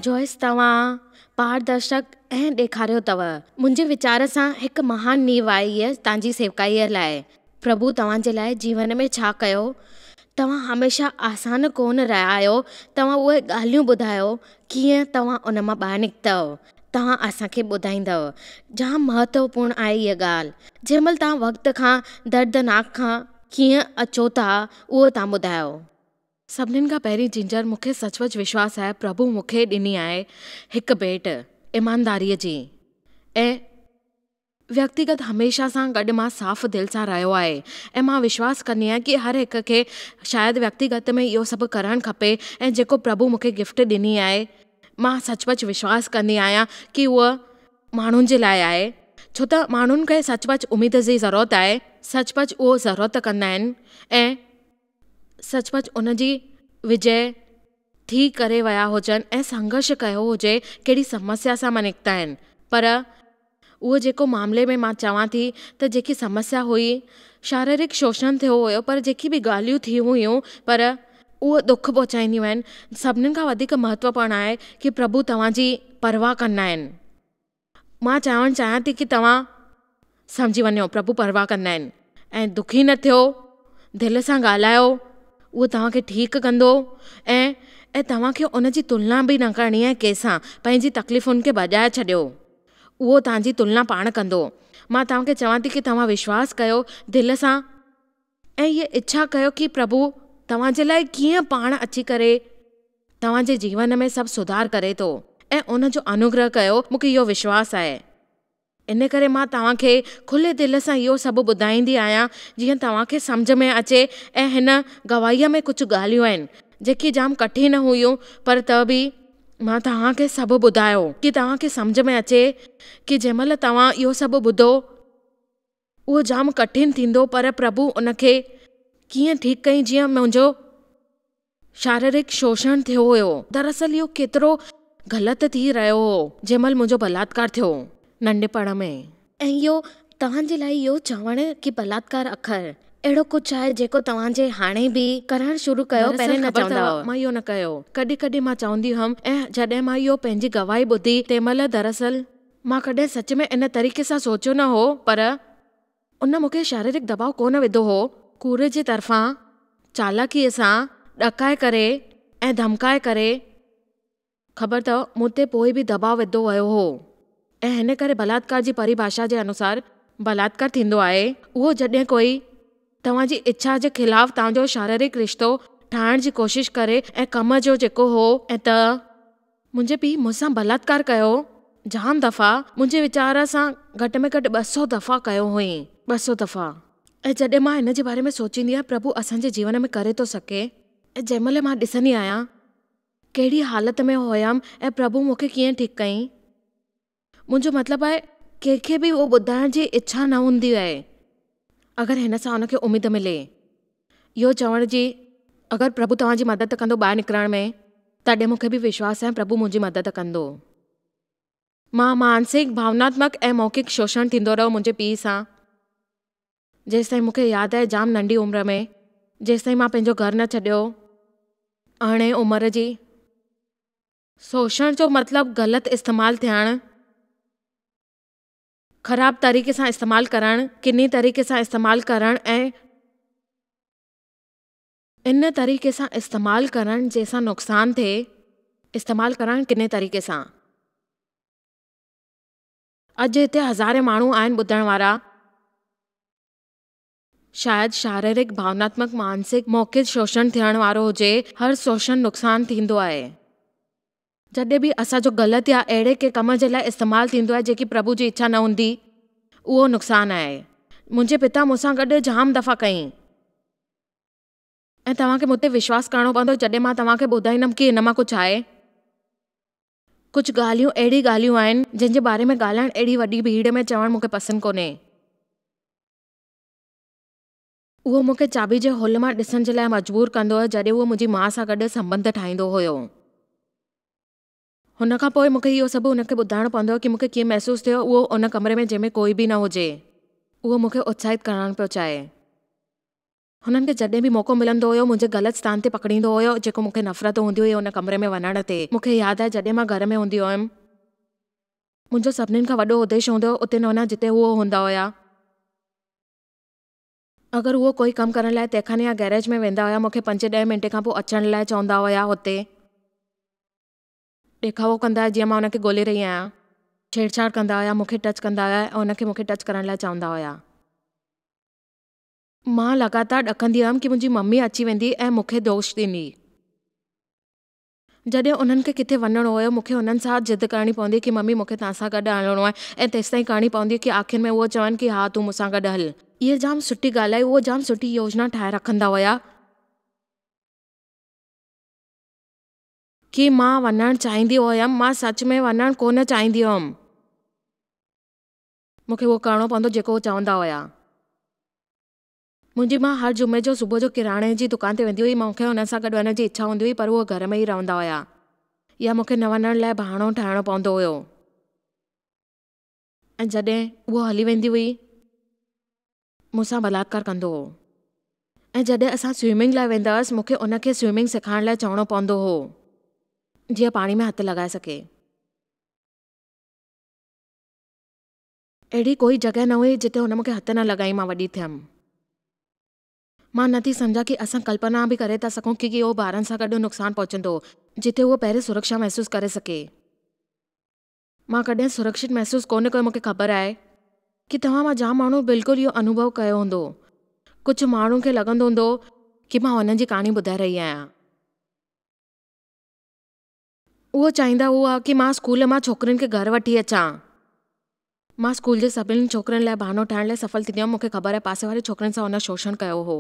Joyce توهان پاردرشڪ ۽ ڏيکاريو اٿو. منهنجي ويچار سان هڪ مهان نيو آهي هيء توهان جي سيوڪائيء لاء. پرڀو توهان جي لاء جيون ۾ ڇا ڪيو. توهان هميشه آسان ڪونه رهيا آهيو. توهان اهي ڳالهيون ٻڌايو ڪيئن توهان ان مان ٻاهر نڪتؤ. توهان اسان کي ٻڌائيندؤ. جام مهتوپورڻ آهي هيء ڳالهه. جنهن مهل توهان وقت کان دردناڪ کان ڪيئن اچو ٿا اهو توهان ٻڌايو. سڀنين کان پهرين جنجر مون کي سچ پچ وشواس آهي پرڀو مون کي ڏني آهي هڪ ڀيٽ ايمانداريء جي ۽ ويڪتيگت هميشه سان گڏ مان صاف دل سان رهيو آهي ۽ مان وشواس ڪندي آهيان ڪي هر هڪ کي شايد ويڪتيگت ۾ اهو سڀ ڪرڻ کپي ۽ جيڪو پرڀو مون کي گفٽ ڏني آهي مان سچ پچ وشواس ڪندي آهيان ڪي اهو ماڻهن جي لاء آهي ڇو ته ماڻهن کي سچ پچ اميد جي ضرورت آهي سچ پچ اهو ضرورت ڪندا آهن ۽ سچ پچ ان جي وجي ٿي ڪري ويا هجن ۽ سنگهرش ڪيو هجي ڪهڙي سمسيا سان مان نڪتا آهن پر اهو جيڪو معاملي ۾ مان چوان ٿي ته جيڪي سمسيا هئي شاريرڪ شوشڻ ٿيو هيو پر جيڪي به ڳالهيون ٿيون هيون پر اهو دک پهچائينديون آهن سڀنين کان وڌيڪ مهتوپورڻ آهي ڪي پرڀو توهان جي پرواهه ڪندا آهن. مان چوڻ چاهيان ٿي ڪي توهان سمجهي وڃو پرڀو پرواهه ڪندا آهن ۽ دکي نه ٿيو دل سان ڳالهايو اهو توهان کي ٺيڪ ڪندو ۽ ۽ توهان کي ان جي تلنا به نه ڪرڻي آهي ڪنهن سان پنهنجي تڪليفن کي ڀڄائي ڇڏيو اهو توهان جي تلنا پاڻ ڪندو مان توهان کي چوان ٿي ڪي توهان وشواس ڪيو دل سان ۽ هيء اڇا ڪيو ڪي پرڀو توهان جي لاء ڪيئن پاڻ اچي ڪري توهان جي جيون ۾ سڀ سڌار ڪري ٿو ۽ ان جو انوگره ڪيو مون کي اهو وشواس آهي. ان ڪري مان توهان کي کلي دل سان اهو سڀ ٻڌائيندي آهيان جيئن توهان کي سمجهه ۾ اچي ۽ هن گواهيء ۾ ڪجهه ڳالهيون آهن جيڪي جام ڪٺن هيون پر ته به مان توهان کي سڀ ٻڌايو ڪي توهان کي سمجهه ۾ اچي ڪي جنهن مهل توهان اهو سڀ ٻڌو اهو جام ڪٺن ٿيندو پر پرڀو ان کي ڪيئن ٺيڪ ڪئي جيئن منهنجو شاريرڪ شوشڻ ٿيو هيو دراصل اهو ڪيترو غلط ٿي رهيو هو جنهن مهل منهنجو بلاتڪار ٿيو ننڍپڻ ۾. ۽ اهو توهان جي لاء اهو چوڻ ڪي بلاتڪار اکر اهڙو ڪجهه آهي جيڪو توهان جي هاڻي به ڪرڻ شروع ڪيو دراصل پهرين نه خبر چوندا اٿو هئو. مان اهو نه ڪيو ڪڏهن ڪڏهن مان چوندي هيم ۽ جڏهن مان اهو پنهنجي گواهي ٻڌي تنهن مهل دراصل مان ڪڏهن سچ ۾ ان طريقي سان سوچيو نه هو پر ان مون کي شاريرڪ دٻاء ڪونه وڌو هو. ڪوڙ جي طرفان چالاڪيء سان ڏڪائي ڪري ۽ ڌمڪائي ڪري خبر اٿو مون تي پوء به دٻاء وڌو ويو هو ۽ هن ڪري بلاتڪار جي پريڀاشا جي انوسار بلاتڪار ٿيندو آهي اهو جڏهن ڪوئي توهان جي اڇا جي خلاف توهان جو شاريرڪ رشتو ٺاهڻ جي ڪوشش ڪري ۽ ڪم جو جيڪو هو ۽ ته منهنجي پيء مون سان بلاتڪار ڪيو، جام دفعا، منهنجي ويچار سان گهٽ ۾ گهٽ 200 دفعا ڪيو هئائين، 200 دفعا. ۽ جڏهن مان هن جي باري ۾ سوچيندي آهيان، پرڀو اسان جي جيون ۾ ڪري ٿو سگهي. ۽ جنهن مهل مان ڏسندي آهيان، ڪهڙي حالت ۾ هيم ۽ پرڀو مون کي ڪيئن ٺيڪ ڪيائين. منهنجو مطلب آهي، ڪنهن کي به اهو ٻڌائڻ جي اڇا نه هوندي آهي، اگر هن سان ان کي اميد ملي. اهو چوڻ جي اگر پرڀو توهان جي مدد ڪندو ٻاهر نڪرڻ ۾، تڏهن مون کي به وشواس آهي پرڀو منهنجي مدد ڪندو. مان مانسڪ، ڀاوناتمڪ ۽ موکڪ شوشڻ ٿيندو رهيو منهنجي پيء سان جيستائين مون کي ياد آهي جام ننڍي عمر ۾ جيستائين مان پنهنجو گهر نه ڇڏيو ارڙهين عمر جي. شوشڻ جو مطلب غلط استعمال ٿيڻ. خراب طريقي سان استعمال ڪرڻ، ڪني طريقي سان استعمال ڪرڻ ۽ ان طريقي سان استعمال ڪرڻ جنهن سان نقصان ٿئي، استعمال ڪرڻ ڪني طريقي سان. اڄ هتي هزارين ماڻهو آهن ٻڌڻ وارا. شايد شاريرڪ، ڀاوناتمڪ، مانسڪ، موکڪ شوشڻ ٿيڻ وارو هجي، هر شوشڻ نقصان ٿيندو آهي. جڏهن به اسان جو غلط يا اهڙي ڪنهن ڪم جي لاء استعمال ٿيندو آهي جيڪي پرڀو جي اڇا نه هوندي، اهو نقصان آهي. منهنجي پتا مون سان گڏ جام دفعا ڪئين. ۽ توهان کي مون تي وشواس ڪرڻو پوندو جڏهن مان توهان کي ٻڌائيندم ڪي هن مان ڪجهه آهي. ڪجهه ڳالهيون اهڙي ڳالهيون آهن جن جي باري ۾ ڳالهائڻ اهڙي وڏي ڀيڙ ۾ چوڻ مون کي پسند ڪونهي. اهو مون کي چاٻي جي هول مان ڏسڻ جي لاء مجبور ڪندو هيو جڏهن اهو منهنجي ماء سان گڏ سنٻنڌ ٺاهيندو هيو. هن کان پوء مون کي اهو سڀ هن کي ٻڌائڻو پوندو هيو ڪي مون کي ڪيئن محسوس ٿيو اهو ان ڪمري ۾ جنهن ۾ ڪوئي به نه هجي. اهو مون کي اتساهت ڪرڻ پيو چاهي. هنن کي جڏهن به موقعو ملندو هيو منهنجي غلط اسٿان تي پڪڙيندو هيو جيڪو مون کي نفرت هوندي هئي ان ڪمري ۾ وڃڻ تي. مون کي ياد آهي جڏهن مان گهر ۾ هوندي هيم منهنجو سڀنين کان وڏو اديش هوندو هيو اتي نه وڃان جتي هو هوندا هيا. اگر هو ڪوئي ڪم ڪرڻ لاء تهخاني يا گيراج ۾ ويندا هيا مون کي پنج ڏهه منٽي کان پوء اچڻ لاء چوندا هيا هتي ڏيکاوو ڪندا هيا جيئن مان ان کي ڳولي رهي آهيان. ڇيڙڇاڙ ڪندا هيا مون کي ٽچ ڪندا هيا ۽ ان کي مون کي ٽچ ڪرڻ لاء چوندا هيا. مان لڳاتار ڏڪندي هيم ڪي منهنجي ممي اچي ويندي ۽ مون کي دوش ڏيندي. جڏهن انهن کي ڪٿي وڃڻو هيو مون کي انهن سان ضد ڪرڻي پوندي ڪي ممي مون کي توهان سان گڏ هلڻو آهي ۽ تيستائين ڪرڻي پوندي ڪي آخر ۾ اهو چون ڪي ها تون مون سان گڏ هل. اها جام سٺي ڳالهه آهي اهو جام سٺي يوجنا ٺاهي رکندا هيا. ڪي مان وڃڻ چاهيندي هيم مان سچ ۾ وڃڻ ڪونه چاهيندي هيم. مون کي اهو ڪرڻو پوندو جيڪو هو چوندا هيا. منهنجي ماء هر جمعي جو صبح جو ڪراڻي جي دڪان تي ويندي هئي. مون کي هنن سان گڏ وڃڻ جي اڇا هوندي هئي پر هوء گهر ۾ ئي رهندا هيا يا مون کي نه وڃڻ لاء بهانو ٺاهڻو پوندو هيو ۽ جڏهن هوء هلي ويندي هئي مون سان بلاتڪار ڪندو هو ۽ جڏهن اسان سوئمنگ لاء ويندا هئس مون کي ان کي سوئمنگ سيکارڻ لاء چوڻو پوندو هو جيئن پاڻي ۾ هٿ لڳائي سگهي. اهڙي ڪوئي جڳهه نه هئي جتي هن مون کي هٿ نه لڳائي مان وڏي ٿيم. مان نه ٿي سمجهان ڪي اسان ڪلپنا به ڪري ٿا سگهون ڪي اهو ٻارن سان گڏ نقصان پهچندو جتي هوء پهرين سرڪشا محسوس ڪري سگهي. مان ڪڏهن سرڪشت محسوس ڪونه ڪيو مون کي خبر آهي ڪي توهان مان جام ماڻهو بلڪل اهو انوڀو ڪيو هوندو. ڪجهه ماڻهن کي لڳندو هوندو ڪي مان هنن جي ڪهاڻي ٻڌائي رهي آهيان. اهو چاهيندا هئا ڪي مان اسڪول مان ڇوڪرين کي گهر وٺي اچان. مان اسڪول جي سڀني ڇوڪرين لاء بهانو ٺاهڻ لاء سڦل ٿيندي هيم. مون کي خبر آهي پاسي واري ڇوڪرين سان هن شوشڻ ڪيو هو.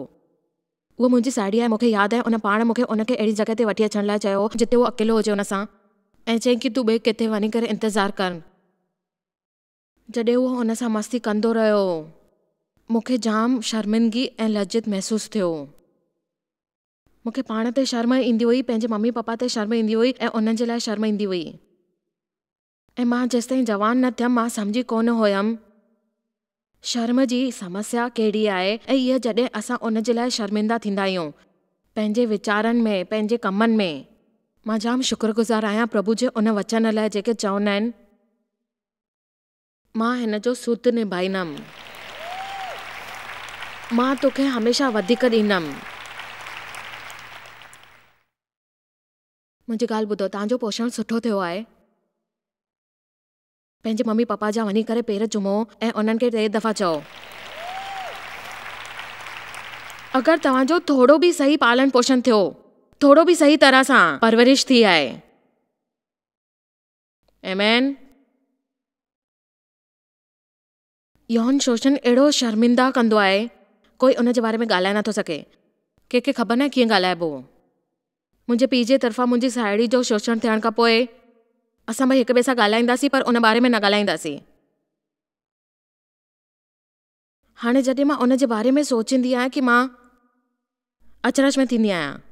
اها منهنجي ساهيڙي آهي. مون کي ياد آهي ان پاڻ مون کي ان کي اهڙي جڳهه تي وٺي اچڻ لاء چيو هو جتي هو اڪيلو هجي ان سان. ۽ چيائين ڪي تون ٻئي ڪٿي وڃي ڪري انتظار ڪر. جڏهن هو ان سان مستي ڪندو رهيو هو. مون کي جام شرمندگي ۽ لجت محسوس ٿيو. مون کي پاڻ تي شرم ايندي هئي، پنهنجي ممي پپا تي شرم ايندي هئي ۽ انهن جي لاء شرم ايندي هئي. ۽ مان جيستائين جوان نه ٿيم مان سمجهي ڪونه هيم شرم جي سمسيا ڪهڙي آهي ۽ اها جڏهن اسان ان جي لاء شرمندا ٿيندا آهيون پنهنجي ويچارن ۾ پنهنجي ڪمن ۾. مان جام شڪر گذار آهيان پرڀو جي ان وچن لاء جيڪي چوندا آهن. مان هن جو سوت نڀائيندم. مان توکي هميشه وڌيڪ ڏيندم. منهنجي ڳالهه ٻڌو، توهان جو پوشڻ سٺو ٿيو آهي. پنهنجي ممي پپا جا وڃي ڪري پير چمو ۽ انهن کي ٽي دفعا چئو. اگر توهان جو ٿورو به صحيح پالڻ پوشڻ ٿيو، ٿورو به صحيح طرح سان پرورش ٿي آهي. آمين. يون شوشڻ اهڙو شرمنده ڪندو آهي، ڪوئي ان جي باري ۾ ڳالهائي نٿو سگهي. ڪنهن کي خبر ناهي ڪيئن ڳالهائبو. منهنجي پيء جي طرفان منهنجي ساهيڙي جو شوشڻ ٿيڻ کان پوء اسان ٻئي هڪ ٻئي سان ڳالهائينداسين پر ان باري ۾ نه ڳالهائينداسين. هاڻي جڏهن مان ان جي باري ۾ سوچيندي آهيان ڪي مان اچرج ۾ ٿيندي آهيان.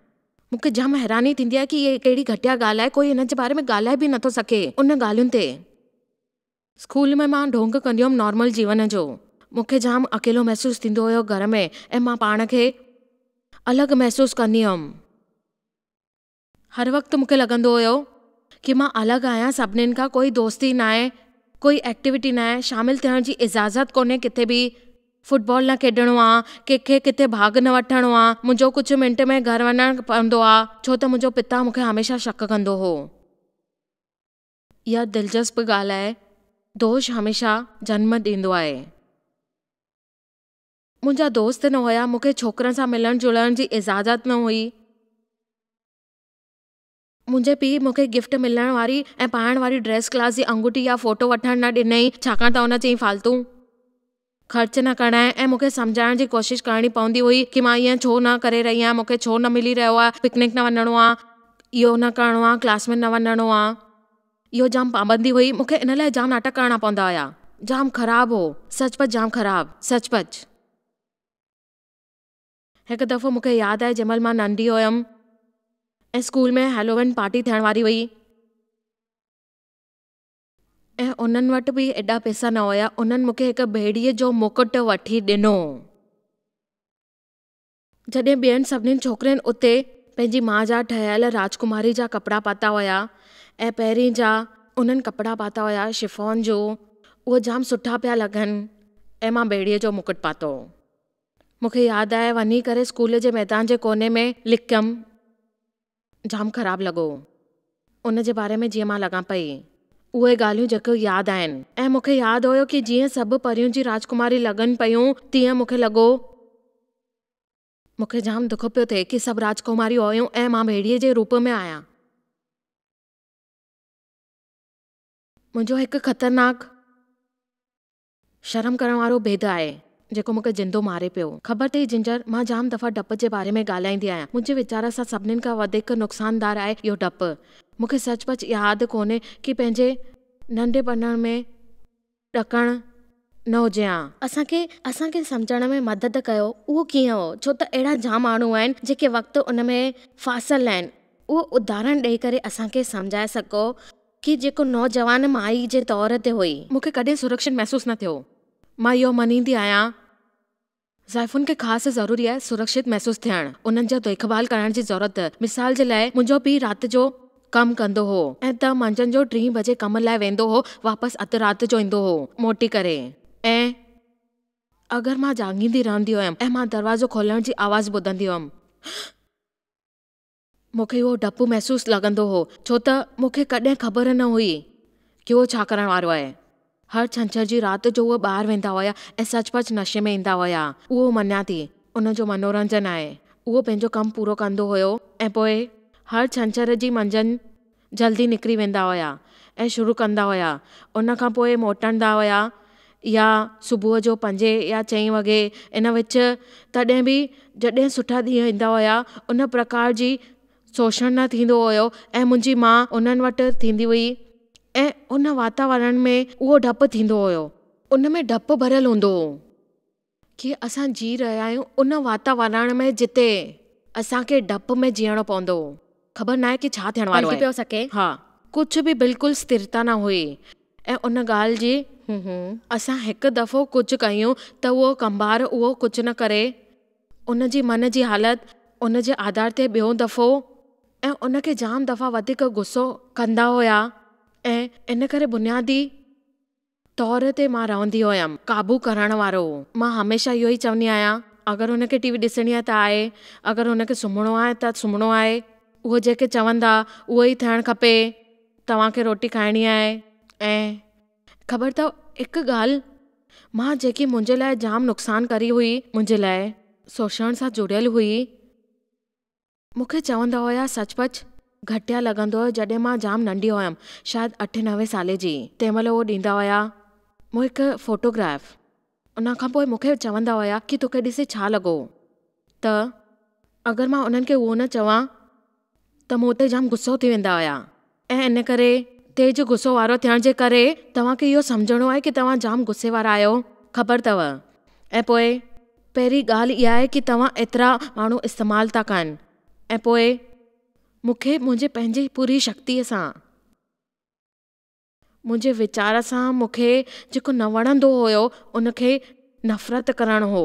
مون کي جام حيراني ٿيندي آهي ڪي هيء ڪهڙي گهٽيا ڳالهه آهي ڪوئي ان جي باري ۾ ڳالهائي به نٿو سگهي ان ڳالهين تي. اسڪول ۾ مان ڍونگ ڪندي هيم نارمل جيون جو. مون کي جام اڪيلو محسوس ٿيندو هيو گهر ۾ ۽ مان پاڻ کي الڳ محسوس ڪندي هيم. هر وقت مون کي لڳندو هيو ڪي مان الڳ آهيان سڀنين کان ڪوئي دوستي ناهي ڪوئي ايڪٽيوٽي ناهي شامل ٿيڻ جي اجازت ڪونهي ڪٿي به فٽبال نه کيڏڻو آ ڪنهن کي ڪٿي ڀاڳ نه وٺڻو آ منهنجو ڪجهه منٽ ۾ گهر وڃڻ پوندو آ ڇو ته منهنجو پتا مون کي هميشه شڪ ڪندو هو. اها دلچسپ ڳالهه آهي دوش هميشه جنم ڏيندو آهي. منهنجا دوست نه هيا، مون کي ڇوڪرن سان ملڻ جلڻ جي اجازت نه هئي. منهنجي پيء مون کي گفٽ ملڻ واري ۽ پائڻ واري ڊريس ڪلاس جي انگوٺي يا فوٽو وٺڻ نه ڏنائين، ڇاڪاڻ ته هن چيائين فالتو خرچ نه ڪرڻ ۽ مون کي سمجهائڻ جي ڪوشش ڪرڻي پوندي هئي ڪي مان ائين ڇو نه ڪري رهي آهيان، مون کي ڇو نه ملي رهيو آهي، پڪنڪ نه وڃڻو آهي، اهو نه ڪرڻو آهي، ڪلاس ۾ نه وڃڻو آهي. اهو جام پابندي هئي، مون کي ان لاء جام ناٽڪ ڪرڻا پوندا هيا. جام خراب هو، سچ پچ جام خراب، سچ پچ. هڪ دفعو مون کي ياد آهي جنهن مهل مان ننڍي هيم ۽ اسڪول ۾ هيلووين پارٽي ٿيڻ واري هئي ۽ انهن وٽ به ايڏا پئسا نه هيا، انهن مون کي هڪ ڀيڙيء جو مڪٽ وٺي ڏنو. جڏهن ٻين سڀنين ڇوڪرين اتي پنهنجي ماء جا ٺهيل راجڪماري جا ڪپڙا پاتا هيا ۽ پهرين جا انهن ڪپڙا پاتا هيا شيفون جو، اهي جام سٺا پيا لڳن ۽ مان ٻيڙيء جو مڪٽ پاتو. مون کي ياد آهي وڃي ڪري اسڪول جي ميدان جي ڪوني ۾ لڪيم. جام خراب لڳو ان جي باري ۾ جيئن مان لڳان پئي. اهي ڳالهيون جيڪيون ياد آهن. ۽ مون کي ياد هيو ڪي جيئن سڀ پريون جي راجڪماري لڳن پيون تيئن مون کي لڳو. مون کي جام دک پيو ٿئي ڪي سڀ راجڪماريون هيون ۽ مان ڀيڙيي جي روپ ۾ آهيان. منهنجو هڪ خطرناڪ شرم ڪرڻ وارو ڀيد آهي، جيڪو مون کي زندو ماري پيو. خبر اٿئي جنجر، مان جام دفعا ڊپ جي باري ۾ ڳالهائيندي آهيان. منهنجي ويچار سان سڀنين کان وڌيڪ نقصاندار آهي اهو ڊپ. مون کي سچ پچ ياد ڪونهي ڪي پنهنجي ننڍپڻ ۾ ڏڪڻ نه هجي ها. اسان کي اسان کي سمجهڻ ۾ مدد ڪيو اهو ڪيئن هو ڇو ته اهڙا جام ماڻهو آهن جيڪي وقت ان ۾ ڦاسل آهن اهو اداهرڻ ڏئي ڪري اسان کي سمجهائي سگهو ڪي جيڪو نوجوان مائي جي طور تي هئي. مون کي ڪڏهن سرڪشت محسوس نه ٿيو. مان اهو مڃيندي آهيان. زائفن کي خاص ضروري آهي سرڪشت محسوس ٿيڻ، انهن جو ديک ڀال ڪرڻ جي ضرورت. مثال جي لاء منهنجو پيء رات جو ڪم ڪندو هو ۽ ته منجهند جو ٽين بجي ڪم لاء ويندو هو واپس اڌ رات جو ايندو هو موٽي ڪري ۽ اگر مان جاڳيندي رهندي هيم ۽ مان دروازو کولڻ جي آواز ٻڌندي هيم. مون کي اهو ڊپ محسوس لڳندو هو، ڇو ته مون کي ڪڏهن خبر نه هئي ڪي اهو ڇا ڪرڻ وارو آهي. هر ڇنڇر جي رات جو اهي ٻاهر ويندا هيا ۽ سچ پچ نشي ۾ ايندا هيا. اهو مڃان ٿي، ان جو منورنجن آهي. اهو پنهنجو ڪم پورو ڪندو هيو ۽ پوء هر ڇنڇر جي منجهند جلدي نڪري ويندا هيا ۽ شروع ڪندا هيا. ان کان پوء موٽندا هيا يا صبح جو پنجين يا چئين وڳي ان وچ تڏهن به جڏهن سٺا ڏينهن ايندا هيا ان پرڪار جي شوشڻ نه ٿيندو هيو ۽ منهنجي ماء انهن وٽ ٿيندي هئي ۽ ان واتاورڻ ۾ اهو ڊپ ٿيندو هيو. ان ۾ ڊپ ڀريل هوندو هو. ڪي اسان جي رهيا آهيون ان واتاورڻ ۾ جتي اسان کي ڊپ ۾ جيئڻو پوندو. خبر ناهي ڪي ڇا ٿيڻ وارو پلٽي آهي. پيو سگهي. ها. ڪجهه به بلڪل اسٿرتا نه هئي ۽ ان ڳالهه جي اسان هڪ دفعو ڪجهه ڪيون ته اهو ڪنڀار اهو ڪجهه نه ڪري ان جي من جي حالت ان جي آڌار تي ٻيون دفعو ۽ ان کي جام دفعا وڌيڪ غصو ڪندا هيا ۽ ان ڪري بنيادي طور تي مان رهندي هيم. قابو ڪرڻ وارو. مان هميشه اهو ئي چوندي آهيان. اگر هن کي ٽي وي ڏسڻي آهي ته آهي، اگر هن کي سمهڻو آهي ته سمهڻو آهي. اهو جيڪي چوندا اهو ئي ٿيڻ کپي. توهان کي روٽي کائڻي آهي ۽. خبر اٿو هڪ ڳالهه مان جيڪي منهنجي لاء جام نقصانڪاري هئي. منهنجي لاء شوشڻ سان جڙيل هئي. مون کي چوندا هيا سچ پچ گهٽيا لڳندو هيو جڏهن مان جام ننڍي هيم شايد اٺين نوين سالي جي تنهن مهل اهو ڏيندا هيا مون هڪ فوٽوگراف ان کان پوء مون کي چوندا هيا ڪي توکي ڏسي ڇا لڳو ته اگر مان انهن کي اهو نه چوان ته مون تي جام غصو ٿي ويندا هيا ۽ ان ڪري تيز غصو وارو ٿيڻ جي ڪري توهان کي اهو سمجهڻو آهي ڪي توهان جام غصي وارا آهيو خبر اٿو ۽ پوء پهرين ڳالهه اها آهي ڪي توهان ايترا ماڻهو استعمال ٿا ڪن ۽ پوء مون کي منهنجي پنهنجي پوري شڪتيء سان منهنجي ويچار سان مون کي جيڪو نه وڻندو هيو ان کي نفرت ڪرڻ هو.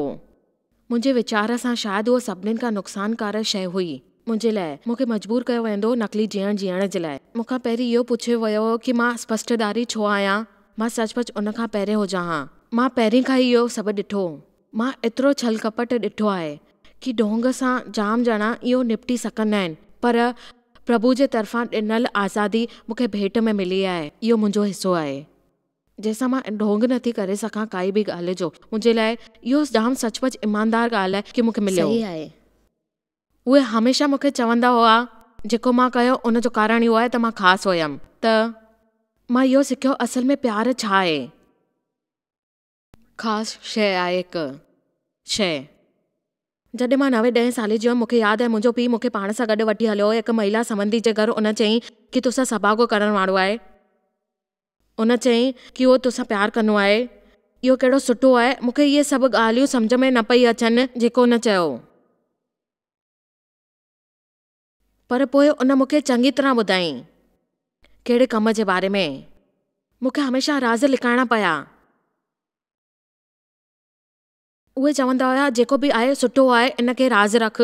منهنجي ويچار سان شايد اهو سڀنين کان نقصانڪار شيء هئي منهنجي لاء. مون کي مجبور ڪيو ويندو هو نقلي جيئڻ جيئڻ جي لاء. مون کان پهرين اهو پڇيو ويو هو ڪي مان اسپشٽڌاري ڇو آهيان؟ مان سچ پچ ان کان پهرين هجان ها. مان پهرين کان ئي اهو سڀ ڏٺو. مان ايترو ڇل ڪپٽ ڏٺو آهي ڪي ڍونگ سان جام ڄڻا اهو نپٽي سگهندا آهن پر پرڀو جي طرفان ڏنل آزادي مون کي ڀيٽ ۾ ملي آهي اهو منهنجو حصو آهي جنهن سان مان ڍونگ نٿي ڪري سگهان ڪائي به ڳالهه جو منهنجي لاء اهو جام سچ پچ ايماندار ڳالهه آهي ڪي مون کي مليو. صحيح آهي. اهي هميشه مون کي چوندا هئا جيڪو مان ڪيو ان جو ڪارڻ اهو آهي ته مان خاص هيم ته مان اهو سکيو اصل ۾ پيار ڇا آهي. خاص شيء آهي هڪ شيء. جڏهن مان نوين ڏهين سالي جي هيم مون کي ياد آهي منهنجو پيء مون کي پاڻ سان گڏ وٺي هليو هو هڪ مهيلا سنٻنڌي جي گهر ان چيائين ڪي توسان سڀاڳو ڪرڻ وارو آهي ان چيائين ڪي اهو توسان پيار ڪندو آهي اهو ڪهڙو سٺو آهي مون کي اهي سڀ ڳالهيون سمجهه ۾ نه پئي اچن جيڪو هن چيو. پر پوء ان مون کي چڱي طرح ٻڌائين. ڪهڙي ڪم جي باري ۾. مون کي هميشه راز لڪائڻا پيا. اهي چوندا هيا جيڪو به آهي سٺو آهي ان کي راز رک.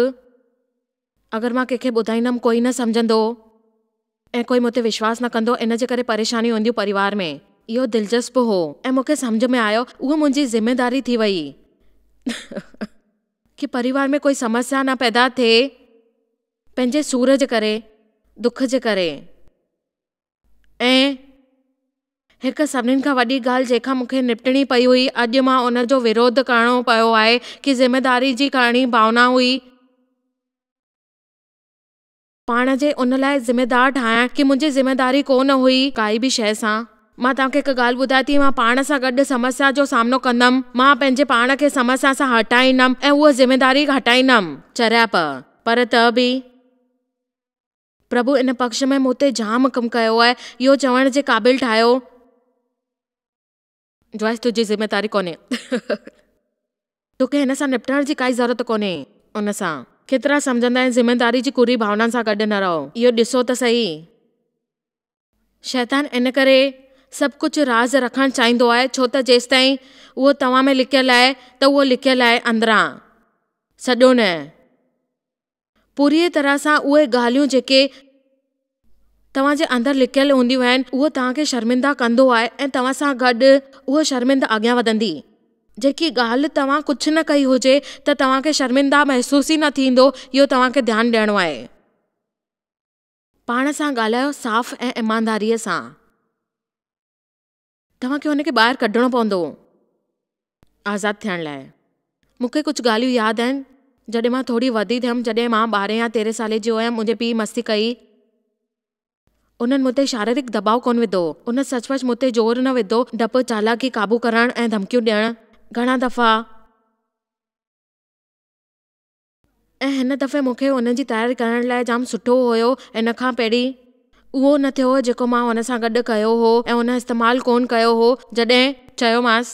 اگر مان ڪنهن کي ٻڌائيندم ڪوئي نه سمجهندو ۽ ڪوئي مون تي وشواس نه ڪندو ان جي ڪري پريشانيون اينديون پريوار ۾. اهو دلچسپ هو ۽ مون کي سمجهه ۾ آيو اهو منهنجي ذميداري ٿي وئي ڪي پريوار ۾ ڪوئي سمسيا نه پيدا ٿئي پنهنجي سور جي ڪري دک جي ڪري ۽ هڪ سڀنين کان وڏي ڳالهه جنهن کان مون کي نپٽڻي پئي هئي، اڄ مان ان جو وروڌ ڪرڻو پيو آهي ڪي ذميداري جي ڪرڻي ڀاونا هئي. پاڻ جي ان لاء ذميدار ٺاهڻ ڪي منهنجي ذميداري ڪو نه هئي. ڪائي به شيء سان. مان توهان کي هڪ ڳالهه ٻڌايان ٿي، مان پاڻ سان گڏ سمسيا جو سامنو ڪندم، مان پنهنجي پاڻ کي سمسيا سان هٽائيندم ۽ اهو ذميداري هٽائيندم. چريائپ، پر ته به. پرڀو ان پڪش ۾ مون تي جام ڪم ڪيو آهي، اهو چوڻ جي قابل ٺاهيو. جوائس تنهنجي ذميداري ڪونهي. توکي هن سان نپٽڻ جي ڪائي ضرورت ڪونهي. ان سان. ڪيترا سمجهندا آهن ذميداري جي ڪري ڀاونا سان گڏ نه رهو. اهو ڏسو ته سهي. شيطان ان ڪري سڀ ڪجهه راز رکڻ چاهيندو آهي ڇو ته جيستائين اهو توهان ۾ لڪيل آهي ته اهو لڪيل آهي اندران. سڄو نه. پوريء طرح سان اهي ڳالهيون جيڪي توهان جي اندر لڪيل هونديون آهن، اهو توهان کي شرمنده ڪندو آهي ۽ توهان سان گڏ اهو شرمنده اڳيان وڌندي. جيڪي ڳالهه توهان ڪجهه نه ڪئي هجي ته توهان کي شرمنده محسوس ئي نه ٿيندو، اهو توهان کي ڌيان ڏيڻو آهي. پاڻ سان ڳالهايو صاف ۽ ايمانداريء سان. توهان کي ان کي ٻاهر ڪڍڻو پوندو آزاد ٿيڻ لاء. مون کي ڪجهه ڳالهيون ياد آهن، جڏهن مان ٿوري وڏي ٿيم، جڏهن مان ٻارهين يا تيرهين سالي جي هيم، منهنجي پيء مستي ڪئي. انهن مون تي شاريرڪ دٻاء ڪونه وڌو. ان سچ پچ مون تي زور نه وڌو، ڊپ، چالاڪي، قابو ڪرڻ ۽ ڌمڪيون ڏيڻ. گهڻا دفعا. ۽ هن دفعي مون کي ان جي تياري ڪرڻ لاء جام سٺو هيو ان کان پهرين اهو نه ٿيو هو جيڪو مان هن سان گڏ ڪيو هو ۽ هن استعمال ڪونه ڪيو هو جڏهن چيومانس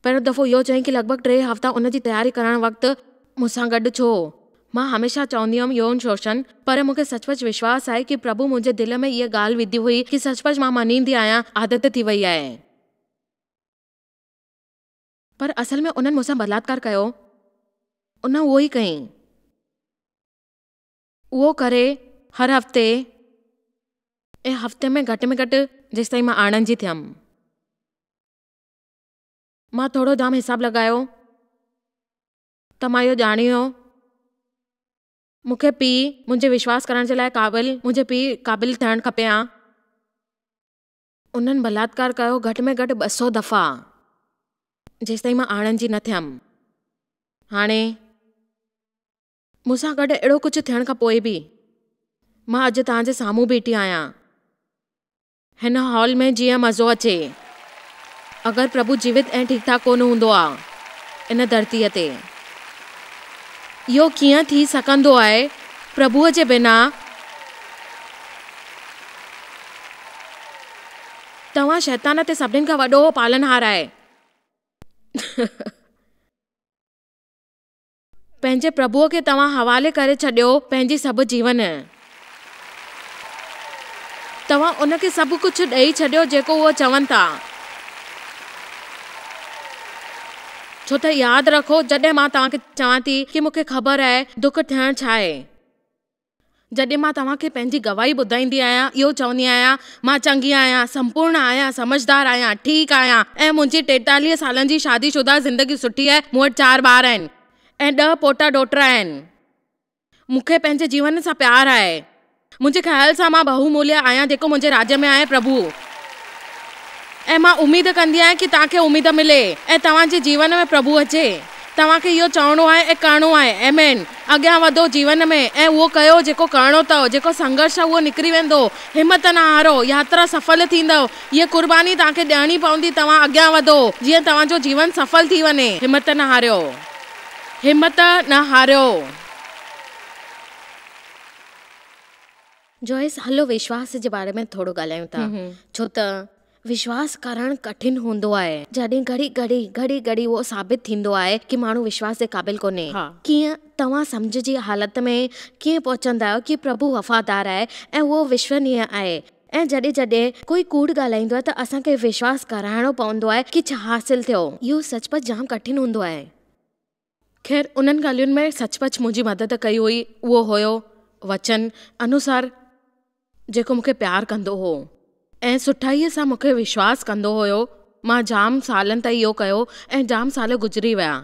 پهريون دفعو اهو چيائين ڪي لڳ ڀڳ ٽي هفتا ان جي تياري ڪرڻ وقت مون سان گڏ ڇو مان هميشه چوندي هيم يون شوشن پر مون کي سچ پچ وشواس آهي ڪي پرڀو منهنجي دل ۾ اها ڳالهه وڌي هئي ڪي سچ پچ مان مڃيندي آهيان عادت ٿي وئي آهي. پر اصل ۾ انهن مون سان بلاتڪار ڪيو. ان اهو ئي ڪيائين. اهو ڪري هر هفتي ۽ هفتي ۾ گهٽ ۾ گهٽ جيستائين مان آڻڻ جي ٿيم. مان ٿورو جام حساب لڳايو ته مان اهو ڄاڻي ويو. مون کي پيء منهنجي وشواس ڪرڻ جي لاء قابل منهنجي پيء قابل ٿيڻ کپي ها. انهن بلاتڪار ڪيو گهٽ ۾ گهٽ 200 دفعا جيستائين مان آڻڻ جي نه ٿيم. هاڻي مون سان گڏ اهڙو ڪجهه ٿيڻ کان پوء به مان اڄ توهان جي سامهون بيٺي آهيان. هن هال ۾ جيئن مزو اچي. اگر پرڀو جيوت ۽ ٺيڪ ٺاڪ ڪونه هوندو آ ان ڌرتيء تي. اهو ڪيئن ٿي سگهندو آهي پرڀوء جي بنا؟ توهان شيطان تي سڀني کان وڏو پالڻهار آهي. پنهنجي پرڀوء کي توهان حوالي ڪري ڇڏيو پنهنجي سڀ جيون. توهان ان کي سڀ ڪجهه ڏئي ڇڏيو جيڪو اهو چون ٿا. ڇو ته ياد رکو جڏهن مان توهان کي چوان ٿي ڪي مون کي خبر آهي دک ٿيڻ ڇا آهي. جڏهن مان توهان کي پنهنجي گواهي ٻڌائيندي آهيان اهو چوندي آهيان مان چڱي آهيان، سمپورڻ آهيان، سمجهدار آهيان، ٺيڪ آهيان ۽ منهنجي 43 سالن جي شادي شده زندگي سٺي آهي، مون وٽ چار ٻار آهن ۽ ڏهه پوٽا ڏوهٽا آهن. مون کي پنهنجي جيون سان پيار آهي. منهنجي خيال سان مان بهو موليه آهيان جيڪو منهنجي راڄ ۾ آهي پرڀو. ۽ مان اميد ڪندي آهيان ڪي توهان کي اميد ملي ۽ توهان جي جيون ۾ پرڀو اچي. توهان کي اهو چوڻو آهي ۽ ڪرڻو آهي. آمين. اڳيان وڌو جيون ۾ ۽ اهو ڪيو جيڪو ڪرڻو اٿو. جيڪو سنگهرش آهي اهو نڪري ويندو. همت نه هارو. ياترا سڦل ٿيندؤ. هيء قرباني توهان کي ڏيڻي پوندي. توهان اڳيان وڌو جيئن توهان جو جيون سڦل ٿي وڃي. همت نه هاريو. همت نه هاريو. جوائس، هلو وشواس جي باري ۾ ٿورو ڳالهايون ٿا، ڇو ته وشواس ڪرڻ ڪٺن هوندو آهي. جڏهن گهڙي گهڙي گهڙي گهڙي اهو ثابت ٿيندو آهي ڪي ماڻهو وشواس جي قابل ڪونهي. ڪيئن توهان سمجهه جي حالت ۾ ڪيئن پهچندا آهيو ڪي پرڀو وفادار آهي ۽ اهو وشونيه آهي ۽ جڏهن جڏهن ڪوئي ڪوڙ ڳالهائيندو آهي ته اسان کي وشواس ڪرائڻو پوندو آهي ڪي ڇا حاصل ٿيو. اهو سچ پچ جام ڪٺن هوندو آهي. خير انهن ڳالهين ۾ سچ پچ منهنجي مدد ڪئي هئي اهو هيو وچن انوسار جيڪو مون کي پيار ڪندو هو ۽ سٺائيء سان مون کي وشواس ڪندو هيو. مان جام سالن تائين اهو ڪيو ۽ جام سال گذري ويا.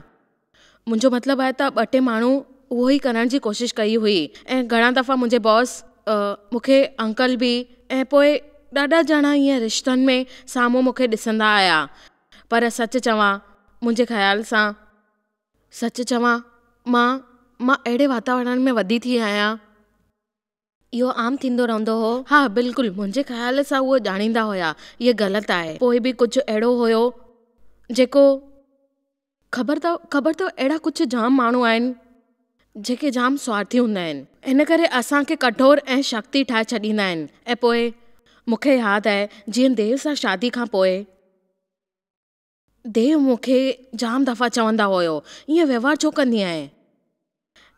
منهنجو مطلب آهي ته ٻه ٽي ماڻهو اهو ئي ڪرڻ جي ڪوشش ڪئي هئي ۽ گهڻا دفعا منهنجي باس مون کي انڪل به ۽ پوء ڏاڍا ڄڻا ائين رشتن ۾ سامهون مون کي ڏسندا آيا پر سچ چوان منهنجي خيال سان سچ چوان مان مان اهڙي واتاورڻ ۾ وڏي ٿي آهيان. اهو عام ٿيندو رهندو هو. ها بلڪل منهنجي خيال سان اهو ڄاڻيندا هيا اهي غلط آهي. پوء به ڪجهه اهڙو هيو جيڪو خبر اٿو خبر اٿو اهڙا ڪجهه جام ماڻهو آهن جيڪي جام سوارٿي هوندا آهن ان ڪري اسان کي ڪٺور ۽ شڪتي ٺاهي ڇڏيندا آهن ۽ پوء مون کي ياد آهي جيئن ديو سان شادي کان پوء ديو مون کي جام دفعا چوندا هيو ائين وهنوار ڇو ڪندي آهين؟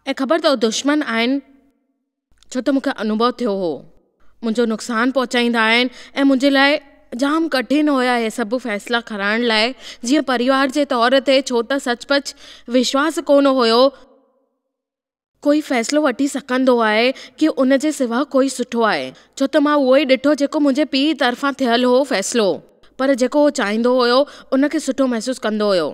۽ خبر اٿو دشمن آهن ڇو ته مون کي انوڀو ٿيو هو منهنجو نقصان پهچائيندا آهن ۽ منهنجي لاء جام ڪٺن هيا اهي سڀ فيصلا کڻڻ لاء جيئن پريوار جي طور تي ڇو ته سچ پچ وشواس ڪونه هيو ڪوئي فيصلو وٺي سگهندو آهي ڪي ان جي سوا ڪوئي سٺو آهي ڇو ته مان اهو ئي ڏٺو جيڪو منهنجي پيء طرفان ٿيل هو فيصلو پر جيڪو هو چاهيندو هيو ان کي سٺو محسوس ڪندو هيو.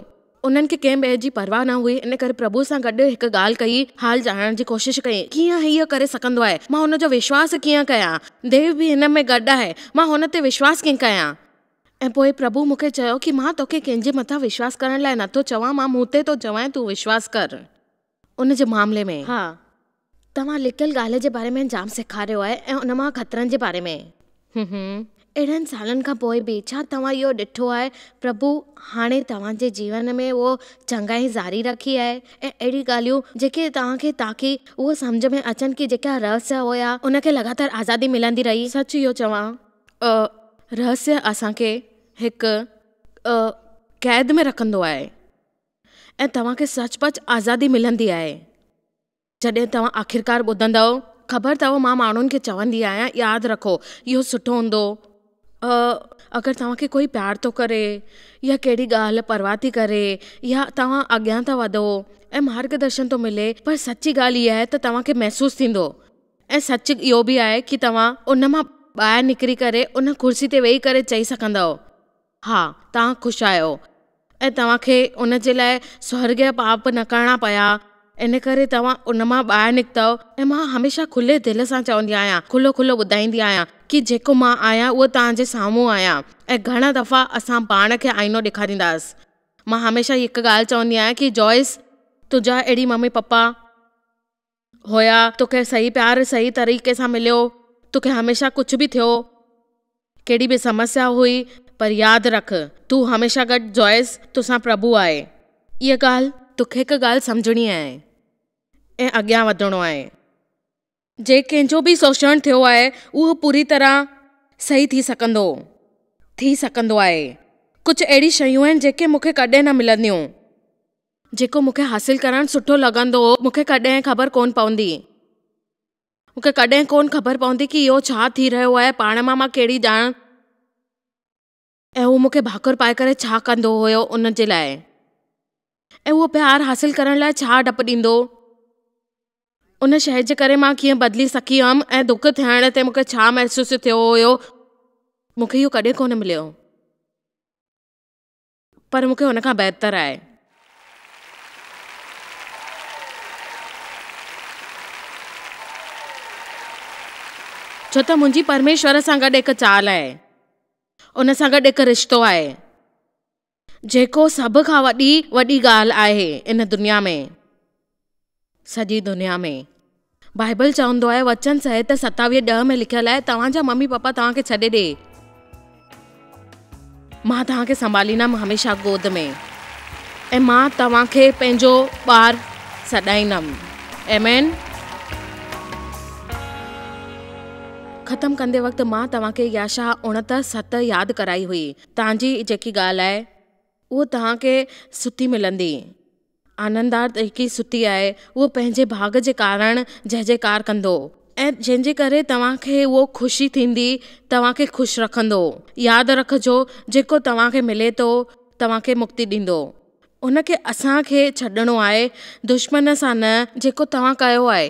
انهن کي ڪنهن ٻئي جي پرواهه نه هئي ان ڪري پرڀو سان گڏ هڪ ڳالهه ڪئي حال ڄاڻڻ جي ڪوشش ڪئي ڪيئن هيء ڪري سگهندو آهي مان هن جو وشواس ڪيئن ڪيان ديو به هن ۾ گڏ آهي مان هن تي وشواس ڪيئن ڪيان ۽ پوء پرڀو مون کي چيو ڪي مان توکي ڪنهن جي مٿان وشواس ڪرڻ لاء نٿو چوان مان مون تي ٿو چوين تون وشواس ڪر. ان جي معاملي ۾. ها. توهان لڪيل ڳالهه جي باري ۾ جام سيکاريو آهي ۽ ان مان خطرن جي باري ۾. هون. اهڙن سالن کان پوء به ڇا توهان اهو ڏٺو آهي پرڀو هاڻي توهان جي جيون ۾ اهو چڱائي جاري رکي آهي ۽ اهڙيون ڳالهيون جيڪي توهان کي تاڪي اهو سمجهه ۾ اچن ڪي جيڪا رهسيه هيا ان کي لڳاتار آزادي ملندي رهي. سچ اهو چوان رهسيه اسان کي هڪ قيد ۾ رکندو آهي. ۽ توهان کي سچ پچ آزادي ملندي آهي جڏهن توهان آخرڪار ٻڌندؤ. خبر اٿو مان ماڻهن کي چوندي آهيان ياد رکو اهو سٺو هوندو اگر توهان کي ڪوئي پيار ٿو ڪري يا ڪهڙي ڳالهه پرواهه ٿي ڪري يا توهان اڳيان ٿا وڌو ۽ مارگ درشن ٿو ملي پر سچي ڳالهه اها آهي ته توهان کي محسوس ٿيندو ۽ سچ اهو به آهي ڪي توهان ان مان ٻاهر نڪري ڪري ان ڪرسي تي ويهي ڪري چئي سگهندؤ ها، توهان خوش آهيو ۽ توهان کي ان جي لاء سورڳ جا پاپ نه ڪرڻا پيا، ان ڪري توهان ان مان ٻاهر نڪتؤ ۽ مان هميشه کلي دل سان چوندي آهيان، کلو کلو ٻڌائيندي آهيان ڪي جيڪو مان آهيان اهو توهان جي سامهون آهيان ۽ گهڻا دفعا اسان پاڻ کي آئينو ڏيکارينداس. مان هميشه هڪ ڳالهه چوندي آهيان ڪي جوائس تنهنجا اهڙي ممي پپا. هيا، توکي صحيح پيار صحيح طريقي سان مليو، توکي هميشه ڪجهه به ٿيو، ڪهڙي به سمسيا هئي، پر ياد رک، تون هميشه گڏ جوائس، توسان پرڀو آهي. اها ڳالهه. توکي هڪ ڳالهه سمجهڻي آهي ۽ اڳيان وڌڻو آهي. جي ڪنهن جو به شوشڻ ٿيو آهي، اهو پوري طرح صحيح ٿي سگهندو، ٿي سگهندو آهي. ڪجهه اهڙي شيون آهن جيڪي مون کي ڪڏهن نه ملنديون. جيڪو مون کي حاصل ڪرڻ سٺو لڳندو هو، مون کي ڪڏهن خبر ڪونه پوندي. مون کي ڪڏهن ڪونه خبر پوندي ڪي اهو ڇا ٿي رهيو آهي، پاڻ مان مان ڪهڙي ڄاڻ. ۽ هو مون کي ڀاڪر پائي ڪري ڇا ڪندو هيو ان جي لاء. ۽ اهو پيار حاصل ڪرڻ لاء ڇا ڊپ ڏيندو. ان شيء جي ڪري مان ڪيئن بدلي سگهي هئم ۽ دک ٿيڻ تي مون کي ڇا محسوس ٿيو هيو. مون کي اهو ڪڏهن ڪونه مليو. پر مون کي هن کان بهتر آهي. ڇو ته منهنجي پرميشور سان گڏ هڪ چال آهي. ان سان گڏ هڪ رشتو آهي. جيڪو سڀ کان وڏي وڏي ڳالهه آهي ان دنيا ۾. سڄي دنيا ۾. بائيبل چوندو آهي وچن سنهتا ستاويهه ڏهه ۾ لکيل آهي توهان جا ممي پپا توهان کي ڇڏي ڏي مان توهان کي سنڀاليندم هميشه گود ۾ ۽ مان توهان کي پنهنجو ٻار سڏائيندم آمين ختم ڪندي وقت مان توهان کي يشعيا 69 ست ياد ڪرائي هئي توهان جي جيڪي ڳالهه آهي اهو توهان کي ستي ملندي. آنندار جيڪي ستي آهي، اهو پنهنجي ڀاڳ جي ڪارڻ جئه جئڪار ڪندو ۽ جنهن جي ڪري توهان کي اهو خوشي ٿيندي، توهان کي خوش رکندو. ياد رکجو، جيڪو توهان کي ملي ٿو، توهان کي مڪتي ڏيندو. ان کي اسان کي ڇڏڻو آهي، دشمن سان نه، جيڪو توهان ڪيو آهي.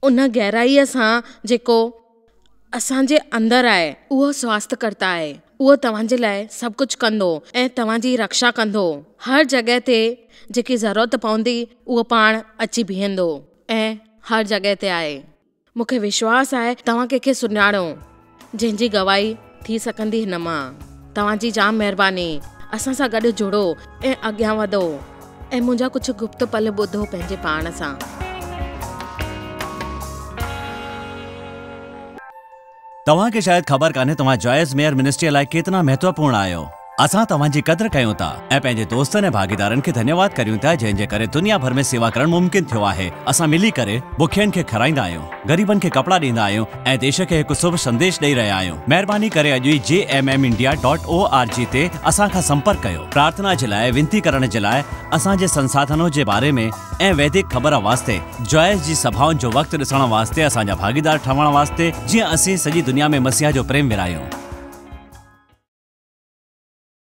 ان گهرائيء سان جيڪو اسان جي اندر آهي. اهو سواسٿڪرتا آهي. اهو توهان جي لاء سڀ ڪجهه ڪندو ۽ توهان جي رڪشا ڪندو. هر جڳهه تي جيڪي ضرورت پوندي اهو پاڻ اچي بيهندو ۽ هر جڳهه تي آهي. مون کي وشواس آهي توهان ڪنهن کي سڃاڻو جنهن جي گواهي ٿي سگهندي هن مان. توهان جي جام مهرباني. اسان سان گڏ جڙو ۽ اڳيان وڌو ۽ منهنجا ڪجهه گپت پل ٻڌو پنهنجي پاڻ سان. توهان کي شايد خبر ڪانهي توهان جوائس ميئر منسٽريء لاء ڪيترا مهتوپورڻ آهيو. اسان توهان جي قدر ڪيون ٿا ۽ پنهنجي دوستن ۽ ڀاڳيدارن کي ڌنيواد ڪريون ٿا جنهن جي ڪري دنيا ڀر ۾ سيوا ڪرڻ ممڪن ٿيو آهي. اسان ملي ڪري بکين کي کارائيندا آهيون، غريبن کي ڪپڙا ڏيندا آهيون ۽ ديش کي هڪ شڀ سنديش ڏئي رهيا آهيون. مهرباني ڪري اڄ ئي J M M India dot O R G تي اسان کان سمپرڪ ڪيو. پرارٿنا جي لاء وينتي ڪرڻ جي لاء اسان جي سنساڌنو جي باري ۾ ۽ وڌيڪ خبر واسطي جوائس جي سڀائن جو وقت ڏسڻ واسطي اسان جا ڀاڳيدار ٺهڻ واسطي جيئن اسين سڄي دنيا ۾ مسيح جو پريم ورهايون.